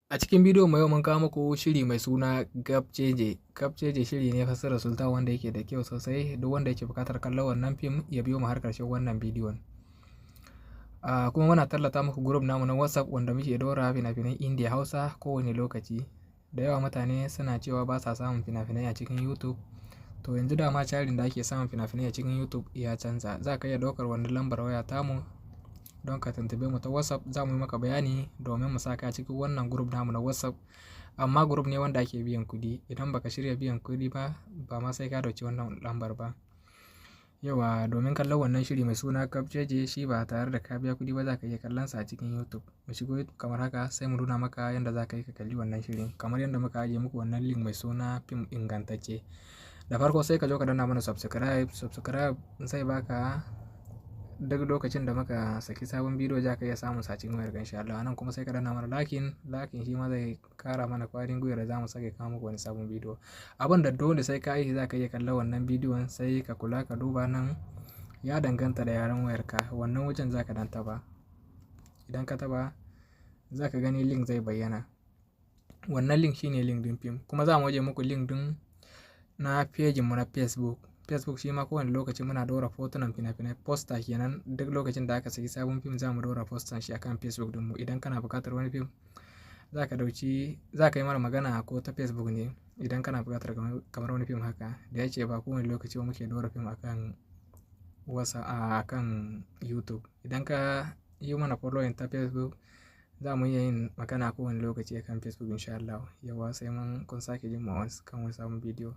A cikin bidiyon mu yau mun kawo muku shiri mai suna Gabjeje. Gabjeje shiri ne fassarar Sultan wanda yake da kyau sosai. Duk wanda yake buƙatar kallon wannan fim ya biyo mu har ƙarshen wannan bidiyon. Kuma muna tallata muku group namu na WhatsApp wanda muke ɗora fina-finan Indiya Hausa kowane lokaci. Da yawa mutane suna cewa ba sa samun fina-finai a cikin YouTube. To yanzu dama tsarin da ake samun fina-finai a cikin YouTube ya canza. Za ka iya ɗaukar wannan lambar waya tamu don ka tuntube mu ta WhatsApp. Za mu yi maka bayani domin mu saka a cikin wannan group namu na WhatsApp. Amma group ne wanda ake biyan kuɗi. Idan baka shirya biyan kuɗi ba, ba ma sai ka ɗauki wannan lambar ba. Yauwa, domin kallon wannan shiri mai suna Gabjeje, shi ba tare da ka biya kuɗi ba za ka iya kallonsa a cikin YouTube. Mu shigo YouTube kamar haka, sai mu nuna maka yadda za ka yi ka kalli wannan shirin. Kamar yadda muka ajiye muku wannan link mai suna fim ingantacce. Da farko sai ka zo ka danna mana subscribe. Subscribe zai baka duk lokacin da muka saki sabon bidiyo, za ka iya samun sa cikin wayarka, insha Allah. Nan kuma sai ka danna mana liking. Liking shi ma zai kara mana kwarin gwiwa da za mu sake kawo muku wani sabon bidiyo. Abin da dole sai ka yi za ka iya kallon wannan bidiyon, sai ka kula ka duba nan, ya danganta da yaren wayarka. Wannan wajen za ka dan taɓa. Idan ka taɓa, za ka gani link zai bayyana. Wannan link shine link ɗin fim. Kuma za mu ajiye muku link ɗin na page mu na Facebook. Facebook shi ma kowane lokaci muna ɗora hotunan fina-finai, poster kenan. Duk lokacin da aka saki sabon fim, za mu ɗora poster shi a kan Facebook ɗinmu. Idan kana buƙatar wani fim, za ka ɗauki, za ka yi mana magana ko ta Facebook ne idan kana buƙatar kamar wani fim haka. Da yace ba kowane lokaci ba muke ɗora fim a kan WhatsApp, a kan YouTube. Idan ka yi mana following ta Facebook, za mu iya yin magana kowane lokaci a kan Facebook, insha Allah. Yauwa, sai mun kun sake jin mu a kan wani sabon bidiyo.